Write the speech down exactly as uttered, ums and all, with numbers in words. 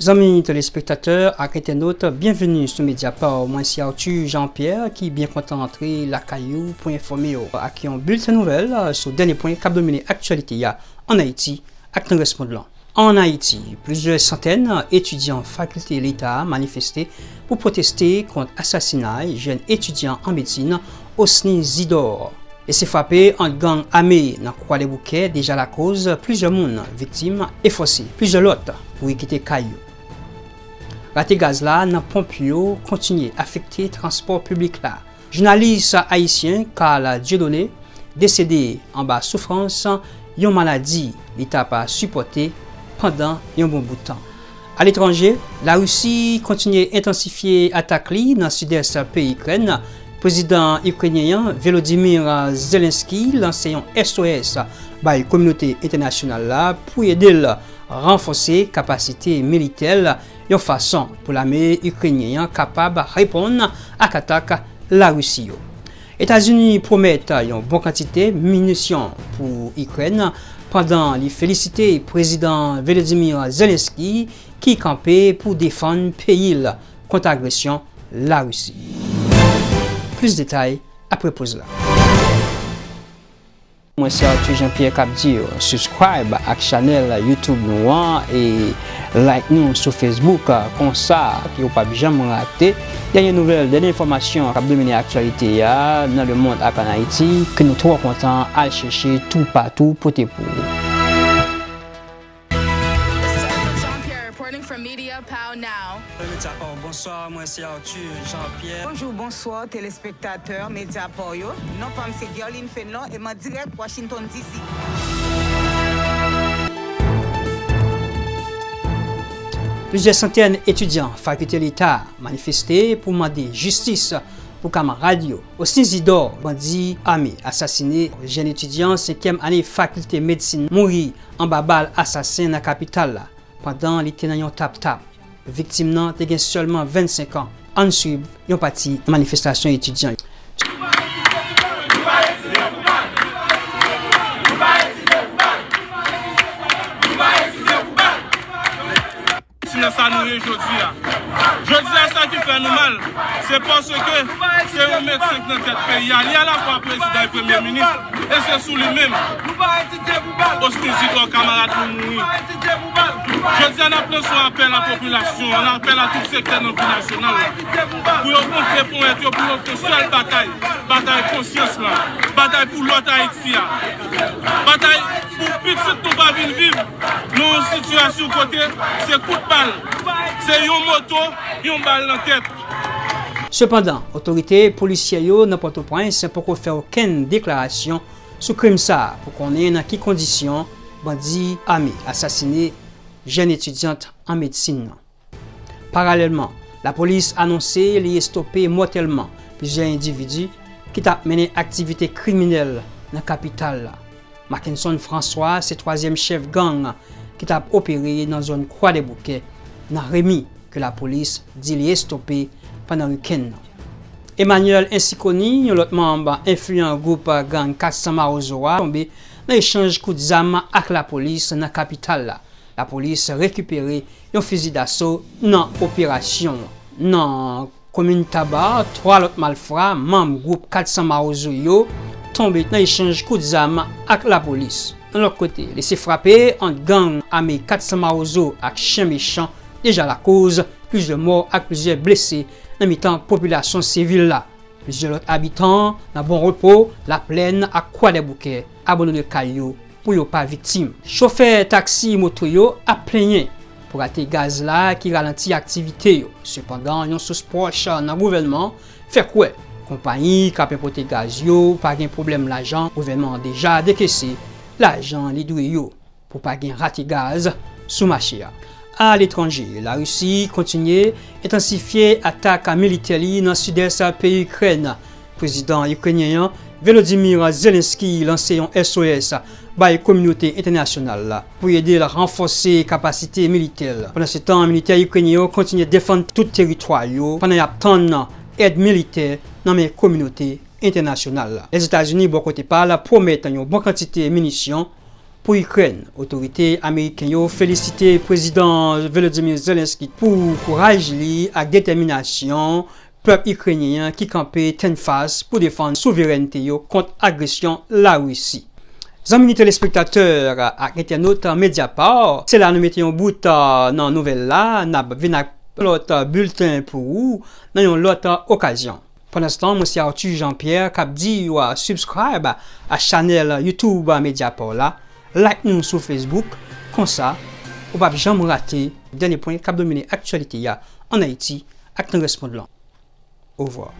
Zanmi telespektatè ak entènot, byenveni sou Mediapart. Mwen se Arthur Jean-Pierre ki byen kontan antre lakay ou pou enfòme w ak yon bilten nouvèl sou dènye pwen k ap domine aktyalite a ann Ayiti ak nan rès mond lan. Ann Ayiti, plizyè santèn etidyan fakilte Leta manifeste pou pwoteste kont asasinay jèn etidyan an medsin Osni Zidor. Lesefrape ant gang ame nan Kwadèboukè deja lakoz plizyè moun viktim e fòse plizyè lòt pou kite kay yo. Rate gaz la nan ponp yo kontinye afekte transpò piblik la. Jounalis ayisyen Carl Dieudonné desede anba soufrans yon maladi li t ap sipòte pandan yon bon bout tan. Aletranje, Larisi kontinye entansifye atak li nan sidès peyi Ikrèn. Prezidan ikrenyen an, Volodymyr Zelensky, lanse yon S O S bay kominote entènasyonal la pou ede l ranfòse kapasite militè l, yon fason pou lame ikrenyen an kapab reponn ak atak Larisi yo. Etazini pwomèt yon bon kantite minisyon pou Ikrèn, pandan li felisite Prezidan Volodymyr Zelensky ki kanpe pou defann peyi l kont agresyon Larisi. Plis detay apre poz la. Mwen se Arthur Jean-Pierre k ap di w subscribe ak chanèl YouTube nou an e like nou sou Facebook, konsa ke w p ap janm rate dènye nouvèl, dènye enfòmasyon k ap domine aktyalite a nan lemonn ak ann Ayiti, ke nou twò kontan al chèche toupatou pote pou ou. This is Arthur Jean-Pierre reporting from Media Pow Now. Mwen Mediapart, bonswa, mwen se Arthur Jean-Pierre. Bonjou, bonswa, telespektatè Mediapart yo. Non pa m se Guerline Fenlon e m an dirèk Washington D C. Plizyè santèn etidyan fakilte Leta manifeste pou mande jistis pou kamarad yo. Osni Zidor, bandi ame asasine jèn etidyan senkyèm ane fakilte medsin mouri anba bal asasen nan kapital la, pandan li te nan yon tap-tap. Viktim nan te gen sèlman vennsenk an. Ann swiv yon pati nan manifestasyon etidyan yo. Silans sa nou ye jodi a. Jodi a, sa ki fè nou mal, se paske se yon medsen k nan tèt peyi a. Li alafwa prezidan e premye minis, e se sou li menm Osni Zidor, kamarad nou, mouri. Jodi a, n ap lanse yon apèl a popilasyon an, yon apèl a tout sektè nan vi nasyonal la, pou yo gonfle ponyèt yo, pou yo fè sèl batay, batay konsyans lan, batay pou lòt Ayiti a, batay pou pitit nou pa vin viv nan yon sitiyasyon kote se kout bal, se yon moto, yon bal nan tèt. Sepandan, otorite polisyè yo nan Pòtoprens poko fè okenn deklarasyon sou krim sa a pou konnen nan ki kondisyon bandi ame asasine jèn etidyant an medsin nan. Paralèlman, lapolis anonse li estope mòtèlman plizyè endividi ki t ap mennen aktivite kriminèl nan kapital la. Mackenson François se twazyèm chèf gang ki t ap opere nan zòn Kwadèboukè, nan Remi, ke lapolis di li estope pandan wikenn nan. Emmanuel Ensikoni, yon lòt manm enfliyan gwoup gang kat san Mawozo a, tonbe nan echanj kout zam ak lapolis nan kapital la. Lapolis rekipere yon fizi daso nan operasyon an. Nan komin Taba, twa lòt malfra, manm gwoup kat san Mawozo yo, tonbe nan echanj kout zam ak lapolis. Yon lòt kote, lesefrape ant gang ame kat san Mawozo ak chen mechan deja lakoz plizyè mò ak plizyè blese nan mitan popilasyon sivil la. Plizyè lòt abitan nan Bon Repo, Laplèn ak Kwadèboukè abandone kay yo pou yo pa viktim. Chofè taksi moto yo ap plenyen pou rate gaz la ki ralanti aktivite yo. Sepandan, yon sous pwòch nan gouvènman fè kwè konpayi k ap enpòte gaz yo pa gen pwoblèm lajan, gouvènman an deja dekese lajan li dwe yo pou pa gen rate gaz sou mache a. Aletranje, Larisi kontinye entansifye atak militè li nan sidès peyi Ikrèn. Prezidan ikrenyen an, Volodymyr Zelensky, lanse yon S O S bay kominote entènasyonal la pou ede l ranfòse kapasite militè l. Pandansetan, militè ikrenyen yo kontinye defann tout teritwa yo pandan y ap tann èd militè nan men kominote entènasyonal la. Lèzetazini, bò kote pa l, pwomèt yon bon kantite minisyon Pou Ikrèn, otorite ameriken yo felisite Prezidan Volodymyr Zelensky pou kouraj li ak detèminasyon pèp ikrenyen an ki kanpe tennfas pou defann souverènte yo kont agresyon Larisi. Zanmi telespektatè ak entènot Mediapart, se la nou mete yon bout, uh, nan nouvèl la, n ap vin ak lòt, uh, bilten pou ou nan yon lòt, uh, okazyon. Pandanstan, mwen se Arthur Jean Pierre k ap di w, uh, subscribe a chanèl YouTube Mediapart la, like nou sou Facebook, konsa ou p ap janm rate dènye pwen k ap domine aktyalite a ann Ayiti ak nan rès mond lan. Au revoir.